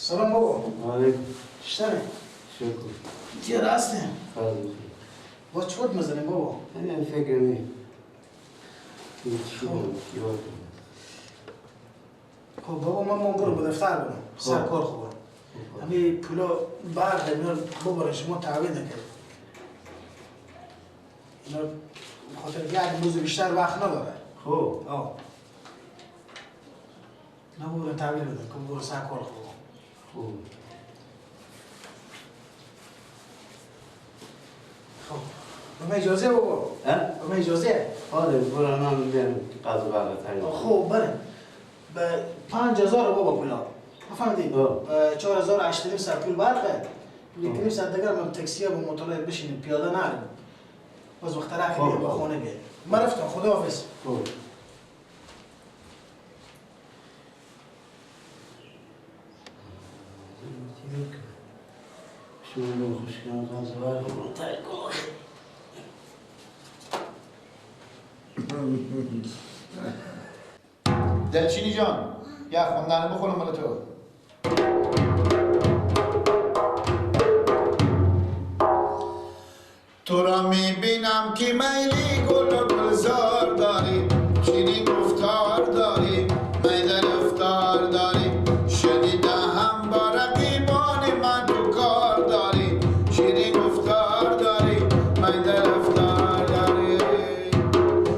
سلام بابا. علیکم. چطوری؟ شکر. چی راسته؟ خیلی. با چوت میزنیم بابا؟ همین فکر می. خب بابا من برم به دفتر برم. سر کار خوبه. همین پولا برق اینا بابا شما تعویض نکرد. اینا خاطر یک روز بیشتر وقت نداره. خب. آه. نه بابا تعویض بده که برو سر کار خوبه. خوب. خب به من اجازه بابا؟ به من اجازه؟ آره برو من بیام قضا برق تعیین. خب بله. به 5000 بابا پولا. بفهمیدی؟ 4800 سر پول برقه. 1.5 دیگر من تاکسی با مطالعه بشینیم پیاده نریم. باز وقت راه بیام به خونه بیام. من رفتم خداحافظ. خب. شما خوشگل قضا برق رو تعیین کن. دلچینی جان یا خوندن بخونم مال تو. تو را میبینم که میلی گل و گلزار داری، شیرین گفتار داری، میل رفتار داری، شنیده هم با رقیبان من تو کار داری، شیرین گفتار داری، میل رفتار داری،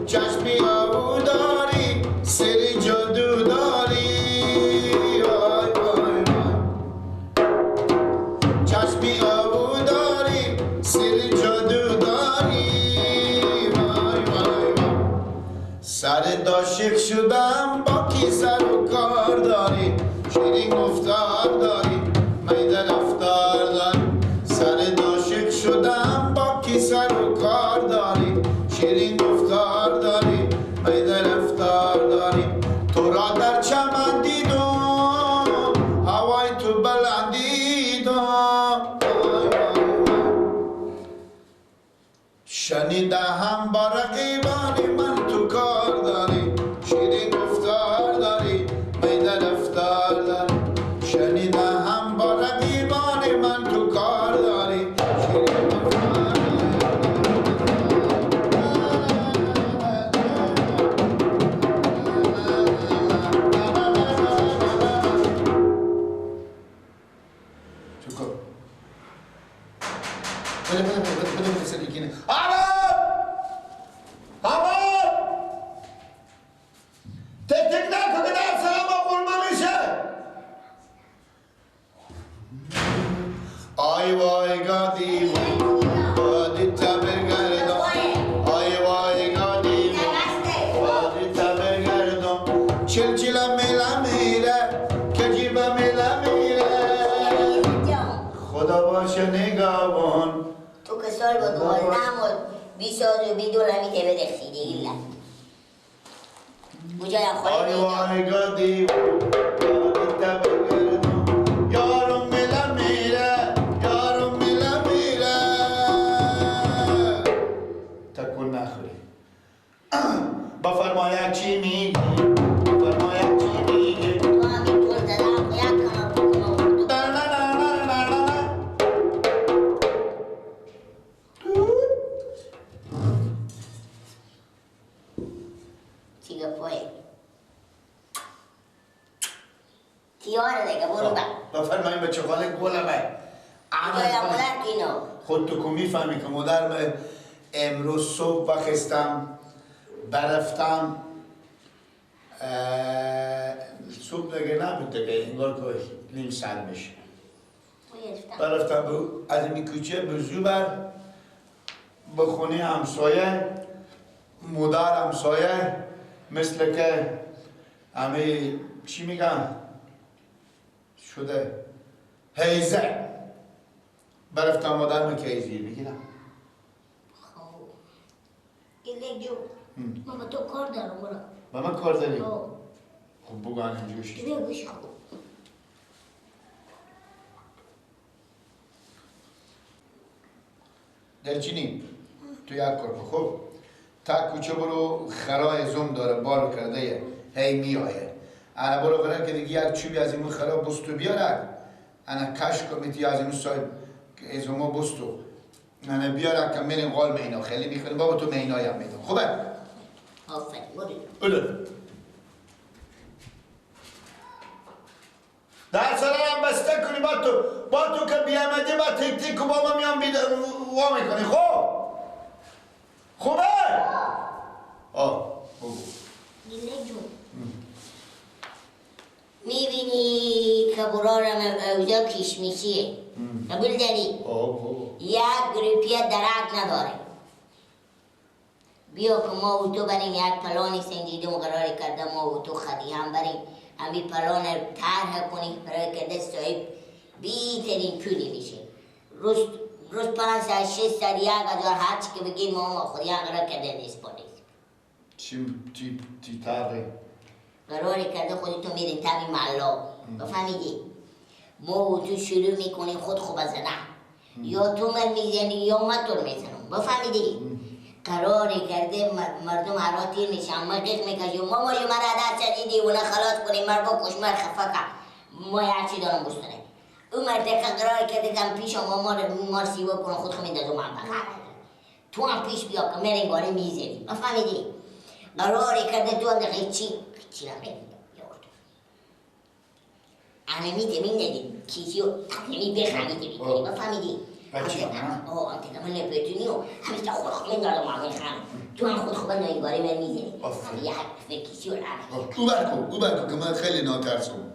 چشمی آبو داری، سری جادو داری، وای وای وای، چشمی آبو داری، سری جادو داری، وای وای وای، سر داشق شدم با کی سر و کار داری، شیرین گفتار داری، میده رفتار داری، سر داشق شدم با کی سر و کار داری، شیرین گفتار داری، میده رفتار داری، تو را در چمن دیدم، هوای تو بلند دیدم، شنیده هم با رقیبان من تو کار داری، شیرین گفتار داری، میده رفتار داری، شنیده هم با رقیبان من تو کار داری، شیرین گفتار بده بده بده بده بده سریکینه. آرام! آرام! تک تک نکن که در سلام قرمه میشه. آی وای گادی بادی تبرگردم، آی وای گادی بادی تبرگردم، چلچله میله میره کجیبه میله میره، خدا باشه نگهبان. تو که سال با دوال نمود بی سال و بی دولمی که برسی دیگه بجایم خواهی. آی وای گادی بادی تبرگردم، یارم میله میره، یارم میله میره، تکون نخوری. بفرمایه چی میگی؟ بفرمایه چی میگی؟ تو همین طول زدم یک کم بکنم. نه نه نه نه نه نه. چی گپوی؟ تیاره دیگه برو با. بفرمایید بچه خاله گلمه. خود تو که میفهمی که مادرم امروز صبح بخستم برفتم صبح دیگه نبود دیگه انگار که نیم ساعت میشه برفتم از این کوچه به زوبر به خونه همسایه مادر همسایه مثل که همه چی میگن شده هیزه برفتم مادرم که هیزه بگیرم. خب ایلک جو من با تو کار دارم. برو با من کار داری؟ خب بگو اینجوری شد. بگوش خوب. درچینی تو یک کار کن. خب تا کوچه برو خرای زوم داره بار کرده هی میایه انا برو قرار که دیگه یک چوبی از این خرا بستو بیارد انا کش کمیتی از این صاحب از ما بستو انا بیارم که میریم قال مینا خیلی میکنیم بابا تو مینایی هم میدم خوبه؟ آفرین برو در سرم بسته کنی با تو که بیامدی با تک تک و با ما میام وا میکنی خوب؟ خوبه؟ آه بگو گله جون میبینی که برارم اوضاع کشمیشیه قبول داری؟ یک گروپیه درک نداره بیا که ما و تو بریم یک پلانی سنجیده و قرار کرده ما و تو خدی هم بریم همی پلان طرح کنیم برای کرده صاحب بیترین پولی میشه روز روز 500 600 1000 هرچی که بگیم ما خودی هم قرار کرده نیست پالیس چی طرحه؟ قرار کرده خودتو میرین تمی ملا بفهمیدی؟ ما و تو شروع میکنیم خود خوب زنه یا تو من میزنی یا من تو میزنم بفهمیدی؟ قرار کرده مردم هرا تیر میشن ما قیق میکشیم ما مالی مرا دست زدی دیوانه خلاص کنیم مر بکش مر خفه کن ما هرچی دارم بستنه اون مرده که قرار کرده کم پیش ما مار سیوا کنه خود خو میندازم من بغل تو هم پیش بیا که من این باره میزنی بفهمیدی؟ قرار کرده تو هم دیگه چی نمیدی انمی دمین ندی کیسی و انمی بخمیدی میکنی بفهمیدی؟ بچه ها؟ آه انت من لپتونی و همیشه خود خود من دارم من خانم تو هم خود خود من باره من میزنی یه حرف کیسی و او برکو که من خیلی ناترسم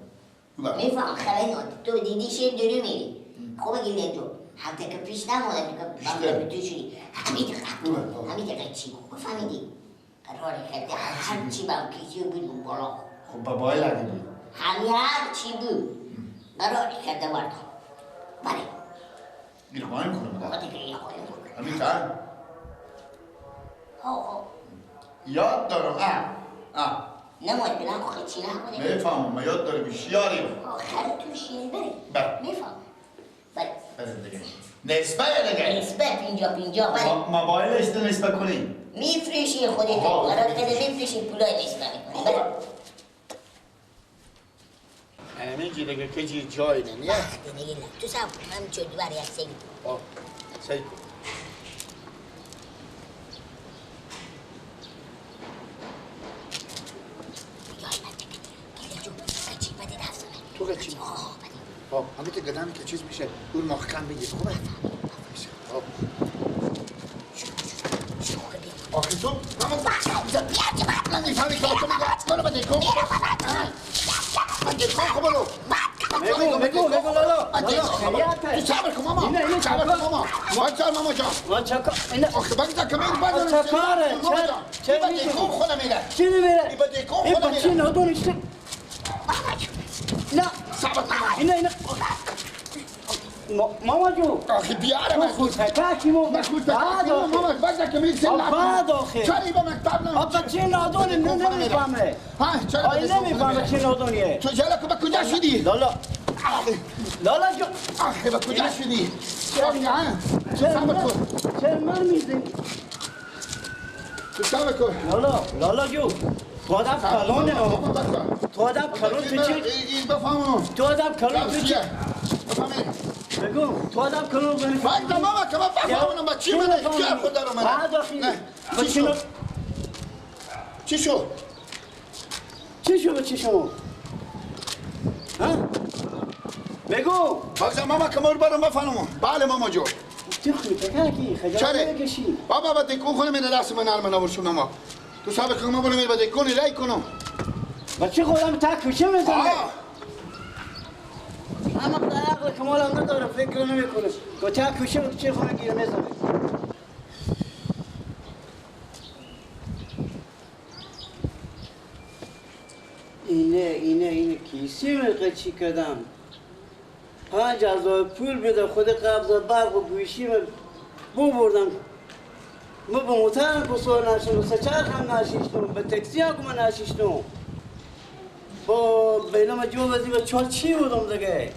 میفهم خیلی نات تو دیدی شیر درو میری خوب گیره تو حتی که پیش نمودم که تو شدی همین دقیقه چی بفهمیدی؟ قرار کرده هر چی با کیسی بود بالا خب بابای لگی بود همین هر چی بود قرار کرده بردم بله این خواهیم کنم آقا دیگه این خواهیم کنم همین تر؟ ها یاد دارم نماید بلند خواهی چی نکنه میفهمم ما یاد دارم شیاریم آخر تو شیر بره بله میفهم بله بزن دیگه نسبه دیگه نسبه 50-50 بله موبایلش نسبه کنی میفروشی خودت قرار کرده میفروشی پولای نسبه میکنی بله همین دیگه که چی جای نمیه دیگه تو سب من چه دوباره یک سگی آه سگی تو که چی؟ خب همین که گدمی که چیز میشه اون محکم بگیر خوبه؟ خب آخه تو من میفهمی که تو میگه برو بده کن بده کن خب برو بگو بگو لالا تو صبر کن ماما صبر کن ماما وایسا ماما جان ما چکار آخه بگذار که من باید چکاره چه بده کن خودم میره چی میره بده کن خودم میره این بچه نادونش نه صبر کن اینه ماما جو آخه بیاره من خودتکی مو ماما بگذار که میره بعد آخه چرا با مکتب نه بچه نادونه نمیفهمه ها چرا نمیفهمه چه نادونیه تو جلا به کجا شدی لالا لالا جو آخه به کجا شدی صبر کن چرا من میزنی تو صبر کن لالا لالا جو تو آدم کلونه تو آدم کلون تو چی بفهمم تو آدم کلون تو چی بگو تو آدم کلون بنی باید ماما که من بفهمونم با چی منه کی خود در اومده بعد آخی چی شد چی شد چی شد ها بگو بگو ماما که من برام بفهمم بله ماما جو تو خودت کی خجالت نکشی بابا با دکون خونه من دست من نرم نورشون ماما تو صبر کن ما برم با دکون رای کنم بچه خودم تا کوچه میزنه اما عقل کمال هم نداره فکر نمیکنه گوته کوچه چه خونه گیر میزنه اینه کیسه من چی کردم 5000 پول بده خود قبض برق و گوشی من ببردم ما به موتر کسور نشدم سه چرخ هم نشیشتم به تاکسی هم من نشیشتم با بینم جو بزی به چال چی بودم دیگه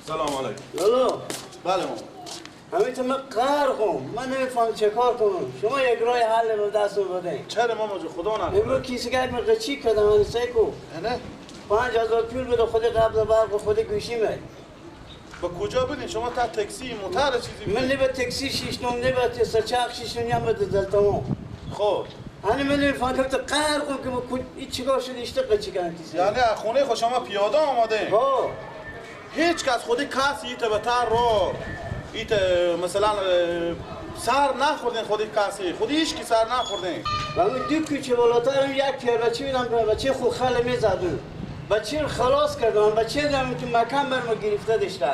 سلام علیکم لالا بله ماما همین تو من غرقم من نمیفهم چه کار کنم شما یک راه حل رو دستم بده چرا ماما جو خدا نکنه امروز کیسه گرد من قچی کردم من سیکو نه 5000 پول بده خود قبض برق و خود گوشیمه. با کجا بودین شما؟ تا تاکسی موتر چیزی بودین؟ من نه به تاکسی شیشتم، نه به سچاق شیشتم، نه به دلتمام. خب انا من نمیفهمم که قهر کن که ما این چیکار شده اشته قچی کردن تیزه. یعنی خونه خود شما پیاده آماده؟ ها. هیچ کس خودی کسی ایت به تر رو ایت مثلا سر نخوردین، خودی کسی خودی هیچ کی سر نخوردین. و اون دو کوچه بالاتر یک پیر بچه بودم، بچه خود خل میزدم، بچه رو خلاص کردم، بچه دارم که مکان بر ما گرفته داشته.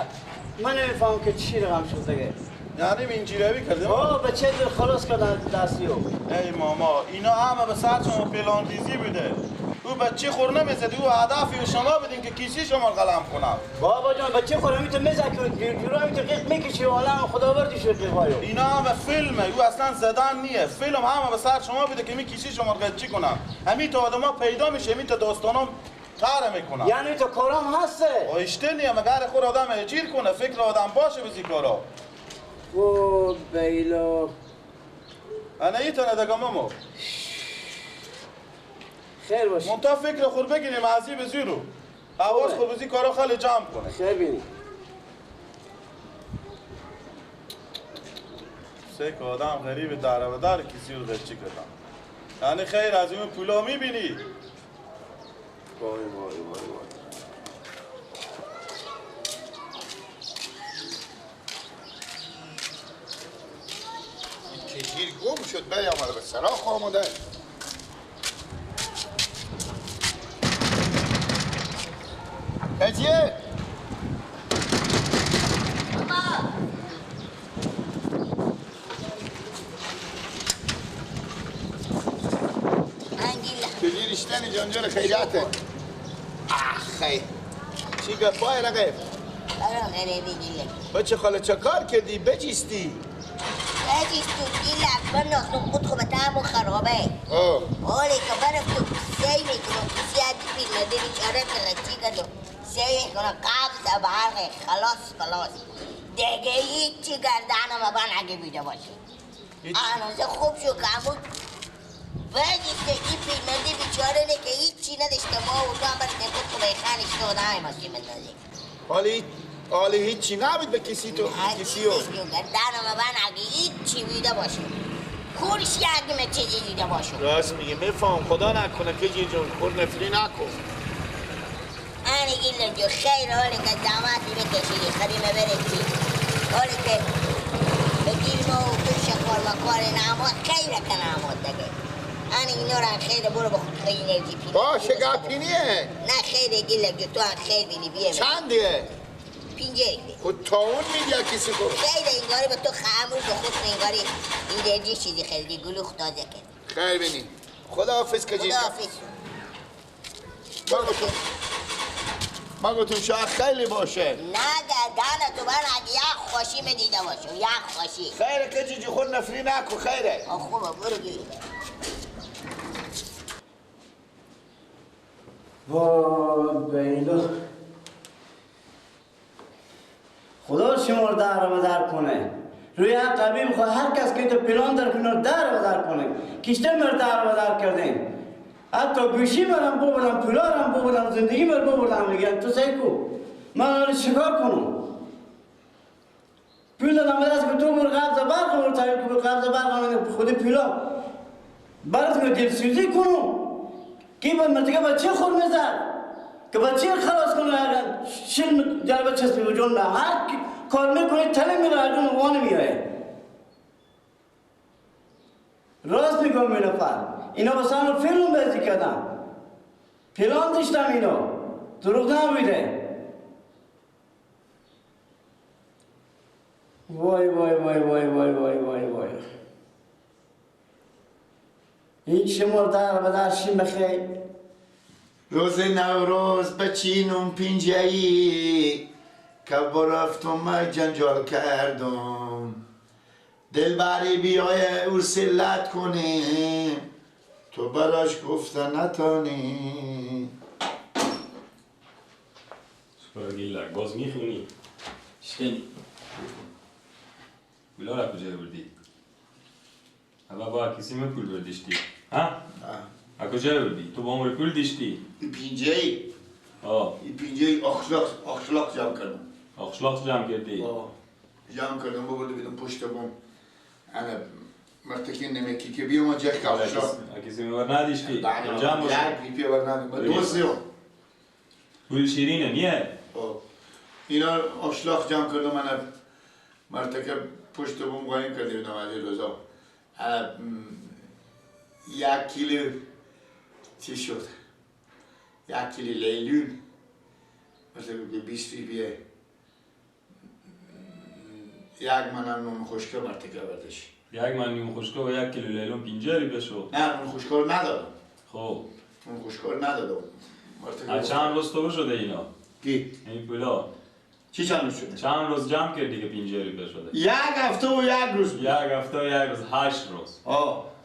من نمیفهمم که چی رقم شد دیگه. یعنی اینجوری کردیم؟ آه بچه رو خلاص کردن دستیو. ای ماما اینا همه به سر شما پلان ریزی بوده. او بچه خور نمیزد، او هدفی به شما بدین که کیسی شما قلم کنم. بابا جان بچه خور همیته میزد که جورا همیته قیق میکشی و عالم خداوردی شد قیقایو. اینا همه فیلمه، او اصلا زدن نیه. فیلم همه به سر شما بوده که می کیسی شما قچی کنم. همین تا آدما پیدا میشه، همین تا داستانم تاره میکنم. یعنی تو کارام هسته؟ آیشته نیه، مگر خور آدم اجیر کنه، فکر آدم باشه بزی کارا. و بیلا انا ایتانه دگا مامو خیر باشه. منتها فکر خور بگیریم عزیب زیرو حواس خور بزی کارا خیلی جمع کنه. خیر بینی. سه که آدم غریب داره و داره کسی رو قرچی کردم. یعنی خیر از این پولا میبینی. وای وای وای وای. کشیر گم شد بی آمده به سراخ آمده. کجیه؟ کجیر اشتنی جانجان خیراته. آخه چی گفای رقیب؟ برا غریبی گیلک. بچه خاله چه کار کردی؟ بجیستی؟ بجیستو گیلک بنداختم خود خوب تعم و خرابه. حالی که برفتم سی میکنم کسی عدی پیرمرده بیچاره که چی کردم سی میکنم قبض برق خلاص خلاص دیگه هیچی گردنم بان اگه بیده باشه. هنوزه خوب شو که همون بجیسته این پیرمرده بیچاره نه که هیچی نداشته ما و تو هم برفتیم خود خوب خانش داده های ماشی بندازیم. حالی هیچی نبود به کسی تو کسی رو گردنم من اگه هیچی بیده باشه کورشی اگه من چیزی دیده باشه. راست میگه میفهم. خدا نکنه که جون خور نفری نکن. آنی گیلو جو خیر حالی که زحمتی بکشیدی خریمه برسی حالی که به گیر ما و تو شکار مکار ناماد خیر که ناماد دیگه. آنی اینا رو خیر برو با خود خیلی انرژی پینی باشه گپینیه. نه خیر گیلو جو تو هم خیر بینی بیه. چندیه؟ پینجه خود تا اون میدی کسی خود خیلی انگاری به تو خاموش به خود انگاری انرژی چیزی خیلی گلوخ تازه کرد. خیر بینی. خداحافظ کجی. خداحافظ. ما گفتم شاید خیلی باشه. نه گردن تو من اگه یک خوشی میدیده باشه یک خوشی. خیره کجی خود نفری نکن خیره. خوبه برو گیر. وای بیلا خدا شما رو در و در کنه. روی هر قبیل میخواد هر کس که تو پلان در کنه در و در کنه. کشته مر در و در کردین. حتی گوشی مرم ببرم، پولارم ببرم، زندگی مر ببرم میگن تو سعی کو. من الان چیکار کنم؟ پول دادم به دست که تو بر قبض برق بر تایید که قبض برق خود پولا برات که دلسوزی کنم. کی به مرتکه بچه خور میزد که بچه خلاص کنه اگر شل در بچه چسبی جون هر کار میکنه تله میره از اون وان میایه. راست میگم این نفر اینا واسه هم فیلم بازی کردم پلان داشتم اینا دروغ نبوده. وای وای وای وای وای وای وای وای این شما در و در شیم بخیر. روز نوروز بچینم پینجایی که برفتم جنجال کردم دلبری بیای او سلت کنیم تو براش گفته نتانی. گیلک باز میخونی شکنی پولا را کجا بردی؟ اول با کسی می پول بردیشتی؟ ها؟ از کجا بردی؟ تو با عمر پول دیشتی؟ پینجه ای این پینجه اخلاق جمع کردم. اخلاق جمع کردی؟ جمع کردم ببرده بیدم پشت بوم. انا مرتکین نمکی که بیام جه که اخلاق. کسی میبر ندیش کی؟ جمع باشه. یک ریپی بر ندیم. دوزیو. پول شیرینه نیه؟ اینا اخلاق جمع کردم من مرتکه پشت بوم قایم کرده بیدم از روزا. یک کیلو چی شد؟ یک کیلو لیلون مثل که 20 ریپیه. یک منم نون خشکه مرتکه بردش. یک من نون خشکه و یک کیلو لیلون 50 ریپیه شد. نه نون خشکه رو ندادم. خب نون خشکه رو ندادم. از چند روز تو شده اینا؟ کی؟ این پولا چی چند روز شده؟ چند روز جمع کردی که 50 ریپیه شده؟ یک هفته و یک روز. یک هفته و یک روز، 8 روز.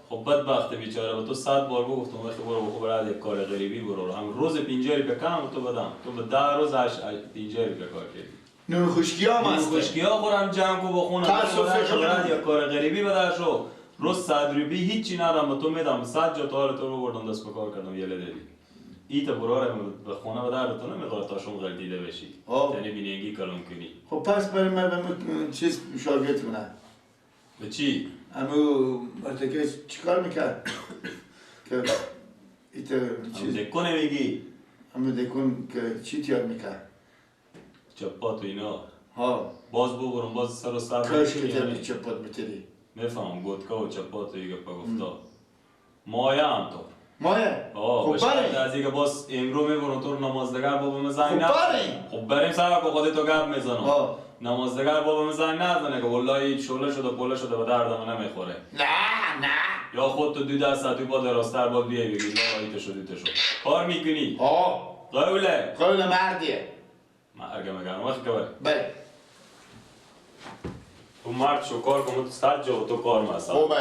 خب بدبخت بیچاره با تو 100 بار گفتم وقتی برو بخو برای یک کار غریبی برو هم روز 50 ریپیه کم تو بدم تو به 10 روز 50 ریپیه کار کردی. نون خشکی ها نون خشکی ها خورم جمع کو بخونم برای یک کار غریبی بده شو روز 100 ریپیه هیچی ندم به تو میدم 100 جا تا تو رو بردم دست به کار کردم یله دادی. ای تا برو به خونه به درد تو نمیخوره تا شون غل دیده بشی. یعنی بینگی کلام کنی. خب پس برای من چیز شاگرد کنم. به چی؟ امو مرتکه چیکار میکرد؟ که ایتا چیز دکون میگی؟ امو دکون که چی تیار میکرد؟ چپات و اینا. ها باز ببرم باز سر و سر کاش که تمی چپات میتری. میفهمم گوتکا و چپات و ایگه پا گفتا. مایه هم تو. مایه؟ خب بریم از اینکه باز امرو میبرم تو رو نمازدگر بابا زنگ خب بریم. خب بریم سر که خودت تو گپ میزنم. نمازدگر بابا زنگ نزنه که والله شله شده پله شده به دردم نمیخوره. نه نه یا خود تو دو دست تو با دراستر با بیای بگی لا ایت شد ایت شد کار میکنی. قوله قوله مردیه. مرگ مگم وقت که بله تو مرد شو کار کن تو 100 جا تو کار مثلا. خب